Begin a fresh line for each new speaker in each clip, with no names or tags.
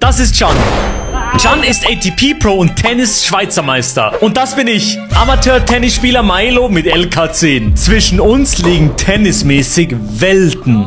Das ist Can. Can ist ATP Pro und Tennis-Schweizer Meister. Und das bin ich, Amateur-Tennisspieler Milo mit LK10. Zwischen uns liegen tennismäßig Welten.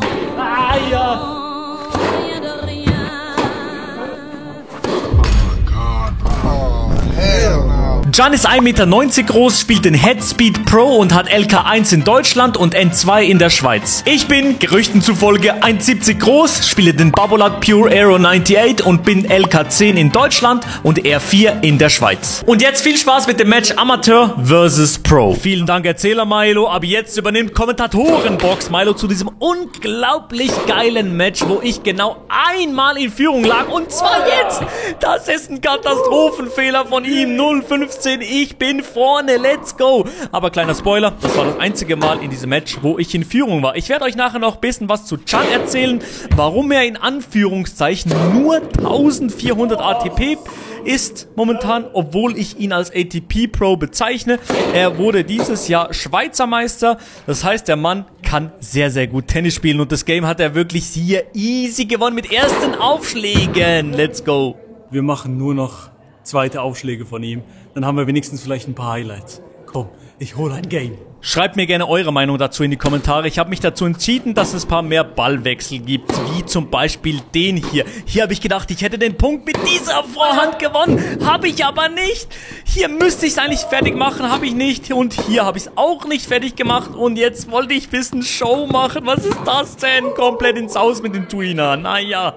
Can ist 1,90 Meter groß, spielt den Headspeed Pro und hat LK1 in Deutschland und N2 in der Schweiz. Ich bin, Gerüchten zufolge, 1,70 groß, spiele den Babolat Pure Aero 98 und bin LK10 in Deutschland und R4 in der Schweiz. Und jetzt viel Spaß mit dem Match Amateur vs. Pro. Vielen Dank, Erzähler Milo, aber jetzt übernimmt Kommentatorenbox Milo zu diesem unglaublich geilen Match, wo ich genau einmal in Führung lag und zwar jetzt. Das ist ein Katastrophenfehler von ihm, 0,15. Ich bin vorne, let's go. Aber kleiner Spoiler, das war das einzige Mal in diesem Match, wo ich in Führung war. Ich werde euch nachher noch ein bisschen was zu Can erzählen, warum er in Anführungszeichen nur 1400 ATP ist momentan, obwohl ich ihn als ATP Pro bezeichne. Er wurde dieses Jahr Schweizer Meister, das heißt, der Mann kann sehr, sehr gut Tennis spielen und das Game hat er wirklich hier easy gewonnen mit ersten Aufschlägen. Let's go. Wir machen nur noch zweite Aufschläge von ihm. Dann haben wir wenigstens vielleicht ein paar Highlights. Komm, ich hole ein Game. Schreibt mir gerne eure Meinung dazu in die Kommentare. Ich habe mich dazu entschieden, dass es ein paar mehr Ballwechsel gibt, wie zum Beispiel den hier. Hier habe ich gedacht, ich hätte den Punkt mit dieser Vorhand gewonnen. Habe ich aber nicht. Hier müsste ich es eigentlich fertig machen, habe ich nicht. Und hier habe ich es auch nicht fertig gemacht. Und jetzt wollte ich ein bisschen Show machen. Was ist das denn? Komplett ins Haus mit dem Tweener. Naja.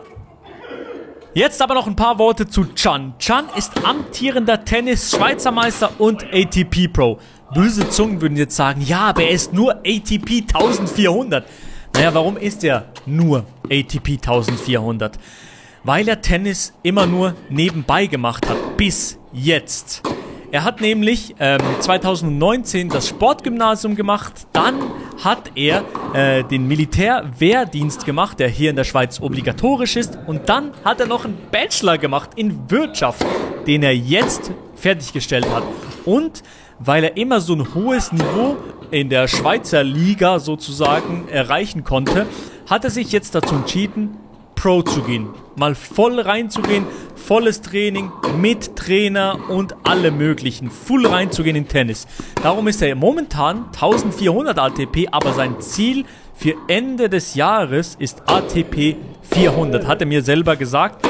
Jetzt aber noch ein paar Worte zu Can. Can ist amtierender Tennis-Schweizer Meister und ATP Pro. Böse Zungen würden jetzt sagen, ja, aber er ist nur ATP 1400. Naja, warum ist er nur ATP 1400? Weil er Tennis immer nur nebenbei gemacht hat, bis jetzt. Er hat nämlich 2019 das Sportgymnasium gemacht, dann hat er den Militärwehrdienst gemacht, der hier in der Schweiz obligatorisch ist und dann hat er noch einen Bachelor gemacht in Wirtschaft, den er jetzt fertiggestellt hat. Und weil er immer so ein hohes Niveau in der Schweizer Liga sozusagen erreichen konnte, hat er sich jetzt dazu entschieden, Pro zu gehen. Mal voll reinzugehen, volles Training mit Trainer und alle möglichen. Full reinzugehen in Tennis. Darum ist er momentan 1400 ATP, aber sein Ziel für Ende des Jahres ist ATP 400. Hat er mir selber gesagt.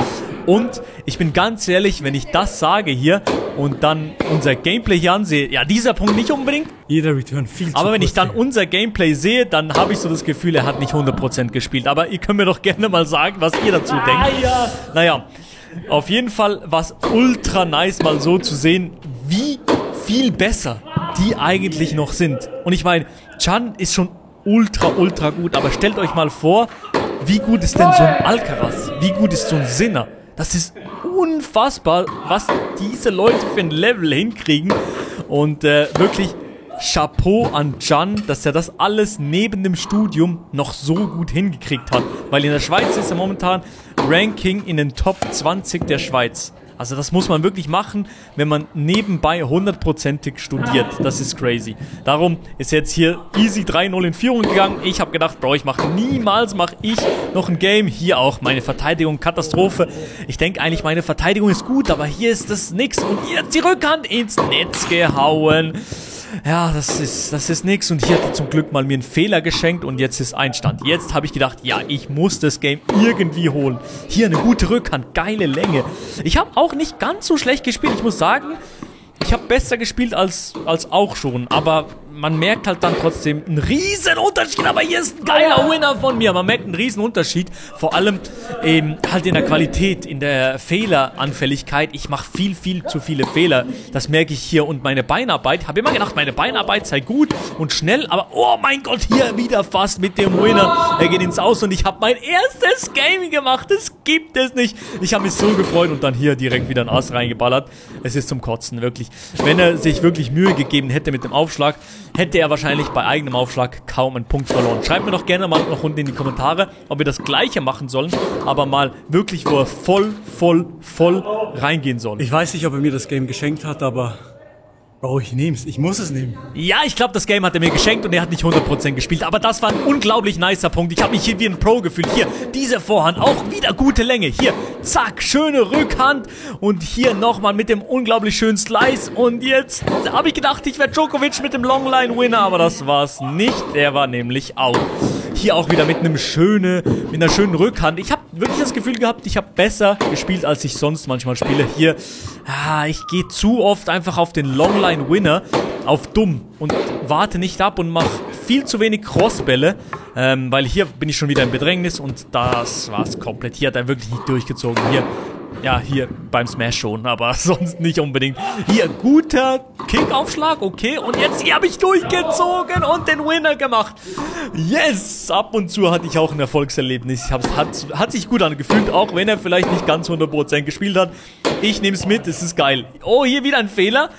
Und ich bin ganz ehrlich, wenn ich das sage hier und dann unser Gameplay hier ansehe, ja, dieser Punkt nicht unbedingt.
Jeder Return viel zu
Aber wenn
kurz,
ich dann unser Gameplay sehe, dann habe ich so das Gefühl, er hat nicht 100% gespielt. Aber ihr könnt mir doch gerne mal sagen, was ihr dazu denkt.
Ja.
Naja, auf jeden Fall war es ultra nice, mal so zu sehen, wie viel besser die eigentlich noch sind. Und ich meine, Can ist schon ultra gut, aber stellt euch mal vor, wie gut ist denn so ein Alcaraz? Wie gut ist so ein Sinner? Das ist unfassbar, was diese Leute für ein Level hinkriegen. Und wirklich Chapeau an Can, dass er das alles neben dem Studium noch so gut hingekriegt hat. Weil in der Schweiz ist er momentan Ranking in den Top 20 der Schweiz. Also das muss man wirklich machen, wenn man nebenbei 100%ig studiert. Das ist crazy. Darum ist jetzt hier easy 3-0 in Führung gegangen. Ich habe gedacht, Bro, niemals mache ich noch ein Game. Hier auch meine Verteidigung, Katastrophe. Ich denke eigentlich, meine Verteidigung ist gut, aber hier ist das nix. Und jetzt die Rückhand ins Netz gehauen. Ja, das ist nix. Und hier hat er zum Glück mal mir einen Fehler geschenkt und jetzt ist Einstand. Jetzt habe ich gedacht, ja, ich muss das Game irgendwie holen. Hier eine gute Rückhand, geile Länge. Ich habe auch nicht ganz so schlecht gespielt. Ich muss sagen, ich habe besser gespielt als auch schon. Aber man merkt halt dann trotzdem einen riesen Unterschied. Aber hier ist ein geiler Winner von mir. Man merkt einen riesen Unterschied. Vor allem halt in der Qualität, in der Fehleranfälligkeit. Ich mache viel zu viele Fehler. Das merke ich hier. Und meine Beinarbeit, habe immer gedacht, meine Beinarbeit sei gut und schnell. Aber oh mein Gott, hier wieder fast mit dem Winner. Er geht ins Aus und ich habe mein erstes Game gemacht. Das gibt es nicht. Ich habe mich so gefreut und dann hier direkt wieder ein Ass reingeballert. Es ist zum Kotzen, wirklich. Wenn er sich wirklich Mühe gegeben hätte mit dem Aufschlag, hätte er wahrscheinlich bei eigenem Aufschlag kaum einen Punkt verloren. Schreibt mir doch gerne mal noch unten in die Kommentare, ob wir das gleiche machen sollen, aber mal wirklich, wo er voll reingehen soll.
Ich weiß nicht, ob er mir das Game geschenkt hat, aber Bro, ich nehm's. Ich muss es nehmen.
Ja, ich glaube, das Game hat er mir geschenkt und er hat nicht 100% gespielt. Aber das war ein unglaublich nicer Punkt. Ich habe mich hier wie ein Pro gefühlt. Hier, diese Vorhand, auch wieder gute Länge. Hier, zack, schöne Rückhand. Und hier nochmal mit dem unglaublich schönen Slice. Und jetzt habe ich gedacht, ich wäre Djokovic mit dem Longline-Winner. Aber das war's nicht. Der war nämlich out. Hier auch wieder mit einer schönen Rückhand. Ich habe wirklich das Gefühl gehabt, ich habe besser gespielt, als ich sonst manchmal spiele. Hier, ich gehe zu oft einfach auf den Longline-Winner, auf dumm und warte nicht ab und mache viel zu wenig Crossbälle, weil hier bin ich schon wieder im Bedrängnis und das war's komplett. Hier hat er wirklich nicht durchgezogen. Hier beim Smash schon, aber sonst nicht unbedingt. Hier, guter Kickaufschlag, okay. Und jetzt hier habe ich durchgezogen und den Winner gemacht. Yes! Ab und zu hatte ich auch ein Erfolgserlebnis. Hat sich gut angefühlt, auch wenn er vielleicht nicht ganz 100% gespielt hat. Ich nehme es mit, es ist geil. Oh, hier wieder ein Fehler.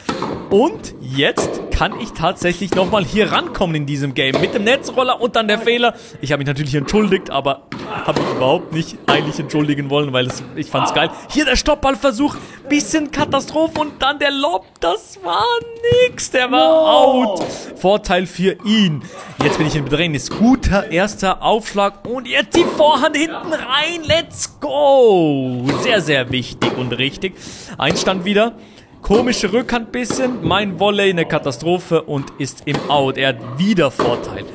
Und jetzt kann ich tatsächlich nochmal hier rankommen in diesem Game. Mit dem Netzroller und dann der Fehler. Ich habe mich natürlich entschuldigt, aber habe mich überhaupt nicht eigentlich entschuldigen wollen, weil ich fand es geil. Hier der Stoppballversuch, bisschen Katastrophe und dann der Lob. Das war nix, der war out. Vorteil für ihn. Jetzt bin ich in Bedrängnis. Guter erster Aufschlag und jetzt die Vorhand hinten rein. Let's go. Sehr, sehr wichtig und richtig. Einstand wieder. Komische Rückhand bisschen, mein Volley eine Katastrophe und ist im Out. Er hat wieder Vorteil.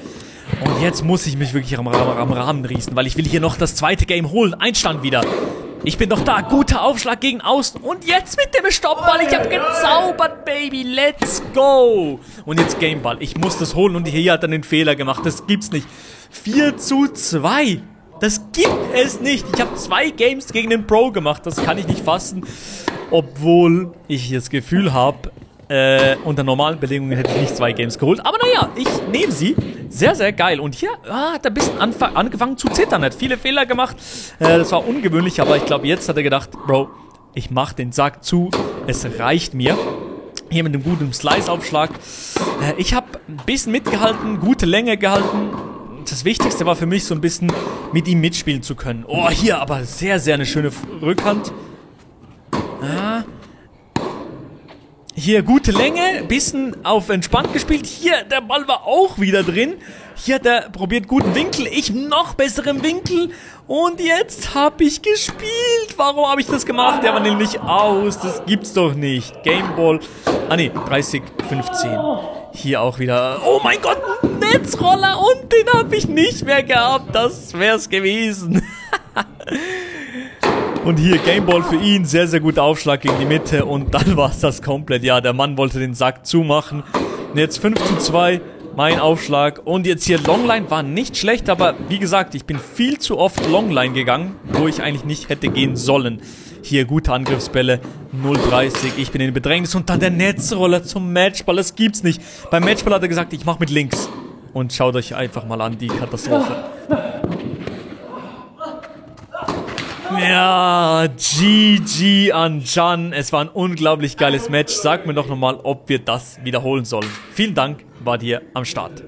Und jetzt muss ich mich wirklich am Rahmen riechen, weil ich will hier noch das zweite Game holen. Einstand wieder. Ich bin doch da. Guter Aufschlag gegen Außen. Und jetzt mit dem Stoppball. Ich habe gezaubert, Baby. Let's go. Und jetzt Gameball. Ich muss das holen und hier hat er den Fehler gemacht. Das gibt's nicht. 4:2. Das gibt es nicht. Ich habe 2 Games gegen den Pro gemacht. Das kann ich nicht fassen. Obwohl ich das Gefühl habe, unter normalen Bedingungen hätte ich nicht 2 Games geholt. Aber naja, ich nehme sie. Sehr, sehr geil. Und hier hat er ein bisschen angefangen zu zittern. Er hat viele Fehler gemacht. Das war ungewöhnlich, aber ich glaube, jetzt hat er gedacht, Bro, ich mache den Sack zu. Es reicht mir. Hier mit einem guten Slice-Aufschlag. Ich habe ein bisschen mitgehalten, gute Länge gehalten. Das Wichtigste war für mich, so ein bisschen mit ihm mitspielen zu können. Oh, hier aber sehr, sehr eine schöne Rückhand. Hier gute Länge, bisschen auf entspannt gespielt. Hier, der Ball war auch wieder drin. Hier hat er probiert guten Winkel, ich noch besseren Winkel. Und jetzt habe ich gespielt. Warum habe ich das gemacht? Der war nämlich aus, das gibt's doch nicht. Gameball, 30:15. Hier auch wieder, oh mein Gott, ein Netzroller und den habe ich nicht mehr gehabt. Das wär's gewesen. Und hier Gameball für ihn, sehr, sehr guter Aufschlag gegen die Mitte und dann war es das komplett. Ja, der Mann wollte den Sack zumachen. Und jetzt 5:2, mein Aufschlag. Und jetzt hier Longline war nicht schlecht, aber wie gesagt, ich bin viel zu oft Longline gegangen, wo ich eigentlich nicht hätte gehen sollen. Hier gute Angriffsbälle, 0:30, ich bin in Bedrängnis und dann der Netzroller zum Matchball, das gibt's nicht. Beim Matchball hat er gesagt, ich mach mit links. Und schaut euch einfach mal an, die Katastrophe. Ja, GG an Can. Es war ein unglaublich geiles Match. Sag mir doch nochmal, ob wir das wiederholen sollen. Vielen Dank, war dir am Start.